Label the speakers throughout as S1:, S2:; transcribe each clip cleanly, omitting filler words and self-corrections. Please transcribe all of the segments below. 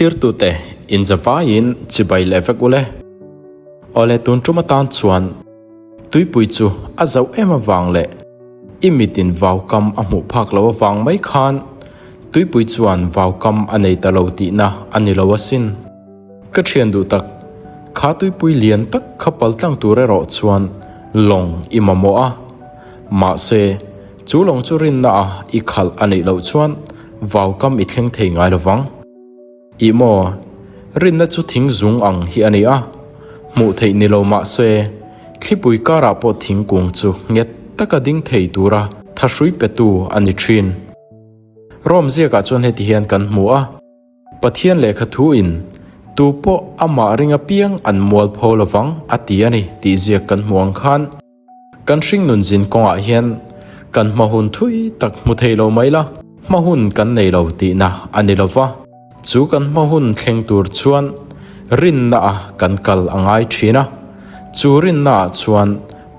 S1: Thlirtute, inzavaiin chibai leh vek ule. Awle tun tum atan chuan tuipui chu a zauh em avang leh i mitin vaukam a hmuh phak lo avang mai khan tuipui chuan vaukam a nei ta lo tihna a ni lo asin. Ka thian duh tak, kha tuipui lian tak kha paltlang tur erawh chuan lawng i mamawh a. Mahse, chu lawng chu rinna a i khalh a neih loh chuan vaukam i thleng thei ngai lovang. Ih maw, rinna chu thing zung ang hi a ni a, hmuh theih ni lo mah se, thlipui karah pawh thingkung chu nghet taka ding thei tura thahrui petu a ni thin. Rome ziakah chuan heti hian kan hmu a. Pathian lehkha thu in, Tu pawh amah ring apiang an mual pho lovang a ti a ni tih ziak kan hmu ang khan, kan hringnun zin kawngah hian kan hma hun thui tak hmu thei lo mai la, hma hun kan nei lo tihna a ni lova, chu kan hma hun thleng tur chuan rinna a kan kal a ngai thin a, chu rinna ah chuan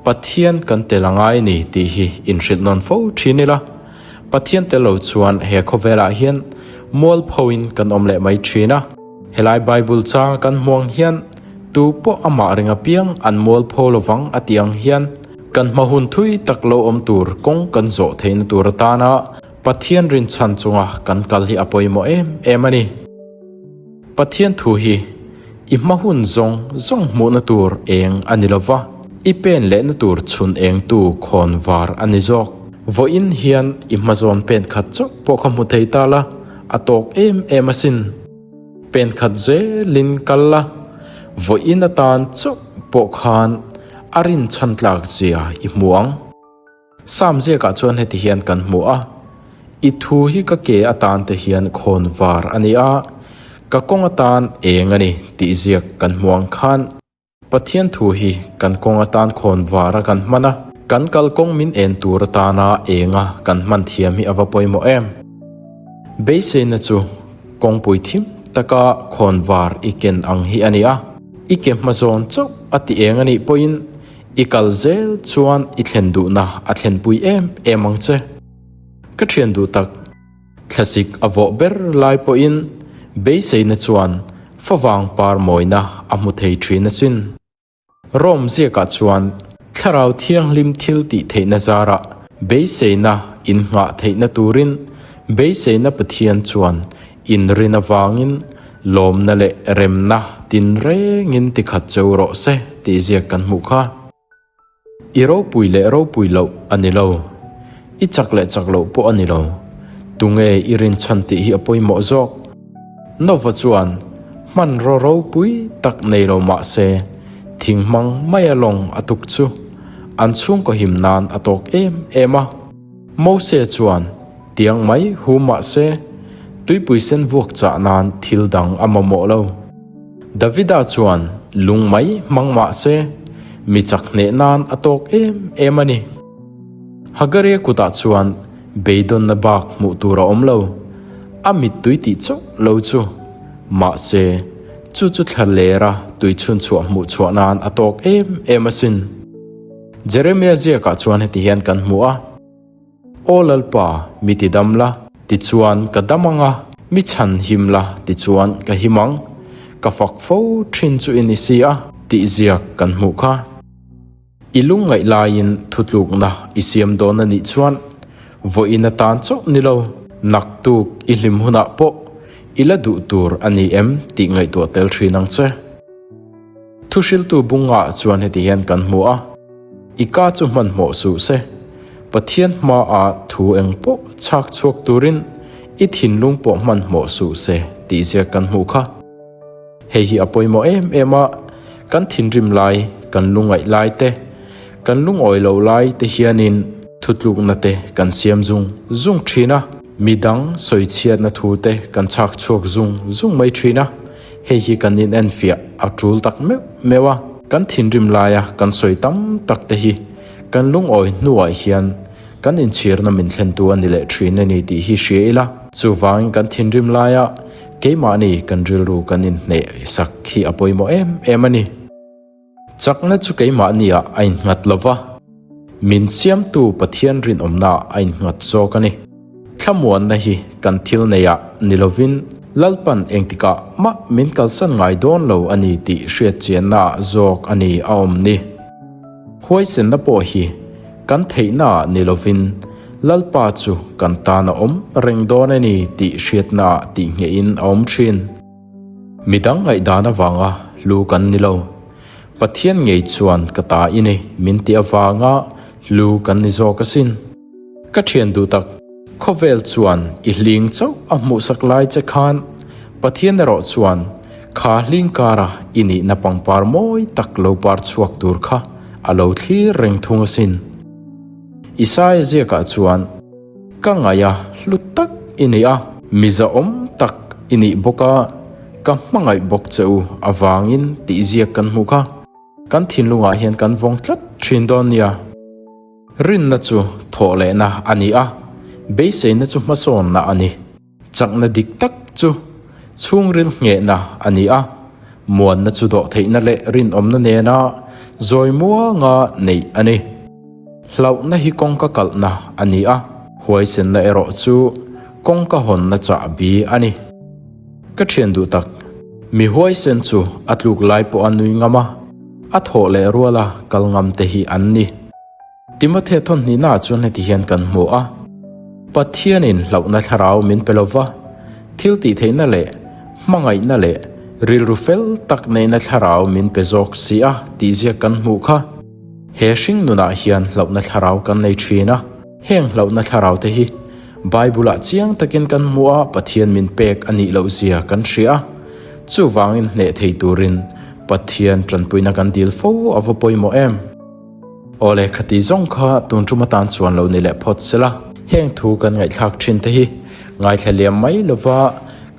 S1: Pathian kan tel a ngai ni tih hi inhrilh nawn fo thin ila. Pathian tel lo chuan he khawvelah hian mualphoin kan awm leh mai thin a. Helai Bible changa kan hmuang hian tu pawh amah ring apiang an mualpho lovang a tih ang hian kan hma hun thui tak lo awm tur kawng kan zawh theihna tur atana Pathian rinchhan chunga kan kal hi a pawimawh em em a ni. Pathian thu hi i hma hun zawng zawng hmuhna tur eng a ni lova, i pen lehna tur chhun engtu khawn var a ni zawk. Vawiin hian i hma zawn pen khat chauh pawh kha hmu thei ta la, a tawk em em asin. Pen khat zelin kal la, vawiin atan chauh pawh khan a rinchhan tlak zia i hmu ang. Sam ziakah chuan heti hian kan hmu a, I thu hi ka ke atan te hian khawn var a ni a, ka kawng atan eng a ni tih ziak kan hmu ang khan Pathian thu hi kan kawng atan khawn var a kan hman a, kan kalkawng min en tur atana enga kan hman thiam hi a va pawimawh em. Beiseina chu kawngpui thim taka khawn var i ken ang hi a ni a, i ke hmazawn chauh a ti eng a nih pawhin I kal zel chuan i thlen duhna a thlenpui em em ang che. Ka thian duh tak, thlasik a vawh ber lai pawhin beiseina chuan favang par mawina a hmu thei thin asin. Rome ziakah chuan Thlarau Thianghlim thil tih theihna zarah beiseina innghah theihna turin beiseina Pathian chuan inrin avangin Lawmna leh remna tinrengin tikhat cheu rawh se tih ziak kan hmuh kha. I ropui leh ropui loh a ni lo. I chak leh chak loh pawh a ni lo. Tunge i rinchhan tih hi a pawimawh zawk. Nova chuan hmanraw ropui tak nei lo mah se thing hmang maia lawng a tuk chu an chhungkaw him nan a tawk em em a. Mose chuan Tiang mai hu mah se, tuipui sen vuak chah nan thil dang a mamawh lo. Davida chuan lung mai hmang mah se, mi chak hneh nan a tawk em em a ni. Hagaria kutah chuan beidawnna bak hmuh tur a awm lo, a mittui tih chauh lo chu. Mahse, chu chu thla lera tui chhunchhuah hmuh chhuah nan a tawk em em asin. Jeremia ziakah chuan heti hian kan hmu a. Aw Lalpa, mi ti dam la, tichuan ka dam ang a, mi chhan him la, tichuan ka him ang. Ka fak fo thin chu i ni si a, tih ziak kan hmuh kha. I lungngaih laiin thutlukna i siam dawn a nih chuan vawiin atan chauh ni lo, naktuk i hlim hunah pawh i la duh tur a ni em tih ngaihtuah tel thin ang che. Thuhriltu bungah chuan heti hian kan hmu a, I ka chu hmanhmawh suh se, Pathian hmaah thu eng pawh chhak chhuak turin i thinlung pawh hmanhmawh suh se tih ziak kan hmuh kha. Hei hi a pawimawh em em a, kan thinrim lai, kan lungaih lai te, kan lungawi lo lai te hianin thutlukna te kan siam zung zung thin a, midang sawichhiatna thu te kan chhak chhuak zung zung mai thin a. Hei hi kan inenfiah a tul tak meuh meuh a, kan thinrim laia kan sawi tam tak te hi kan lungawi hnuah hian kan inchhirna min thlentu a ni leh thin a ni tih hi hria ila. Chuvangin kan thinrim laia keimahni kan rilru kan inhneh sak hi a pawimawh em em a ni. Chakna chu keimahniah a innghat lo va, min siamtu Pathian rinawmnaah a innghat zawk a ni. Thlamuanna hi kan thil neiah ni lovin Lalpan engtikah mah min kalsan ngai dawn lo a ni tih hriat chiannaah zawk a ni a awm ni. Huaisenna pawh hi kan theihnaah ni lovin Lalpa chu kan tan a awm reng dawn a ni tih hriatnaah tihnghehin a awm thin. Midang ngaihdan avanga hlu kan ni lo. Pathian ngei chuan ka ta i ni min tih avanga hlu kan ni zawk asin. Ka thian duh tak, khawvel chuan i hling chauh a hmuhsak lai che khan Pathian erawh chuan kha hling kara i nihna pangpar mawi tak lo par chhuak tur kha a lo thlir reng thung asin. Isaia ziakah chuan, Ka ngaih a hlu tak i ni a, mizahawm tak i nih bawk a, ka hmangaih bawk che u avangin tih ziak kan hmuh kha. Kan thinlungah hian kan vawng tlat thin dawn nia. Rinna chu thawhlehna a ni a, beiseina chu hmasawnna a ni. Chakna dik tak chu chhungril nghehna a ni a, muanna chu dawhtheihna leh rinawmna nena zawi muanga neih a ni. Hlauhna hi kawngka kalhna a ni a, huaisenna erawh chu kawngka hawnna chahbi a ni. Ka thian duh tak, mi huaisen chu a tluk lai pawh a nui ngam a, a thawh leh ruala kal ngam te hi an ni. Timothea thawnhnihnaah chuan heti hian kan hmu a, Pathianin hlauhna thlarau min pe lova, thil tihtheihna leh hmangaihna leh rilru fel tak neihna thlarau min pe zawk si a tih ziak kan hmuh kha. He hring nunah hian hlauhna thlarau kan nei thin a, heng hlauhna thlarau te hi Bible-ah chiang takin kan hmu a, Pathian min pek a nih loh zia kan hria a, chuvangin hneh thei turin Pathian tanpuina kan dil fo a va pawimawh em? Awle, khati zawng kha tun tum atan chuan lo ni leh phawt sela, heng thu kan ngaihthlak thin te hi ngaithla liam mai lova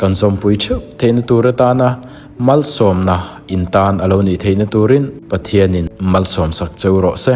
S1: kan zawmpui theuh theihna tur atana malsawmna in tan a lo nih theihna turin Pathianin malsawmsak cheu rawh se.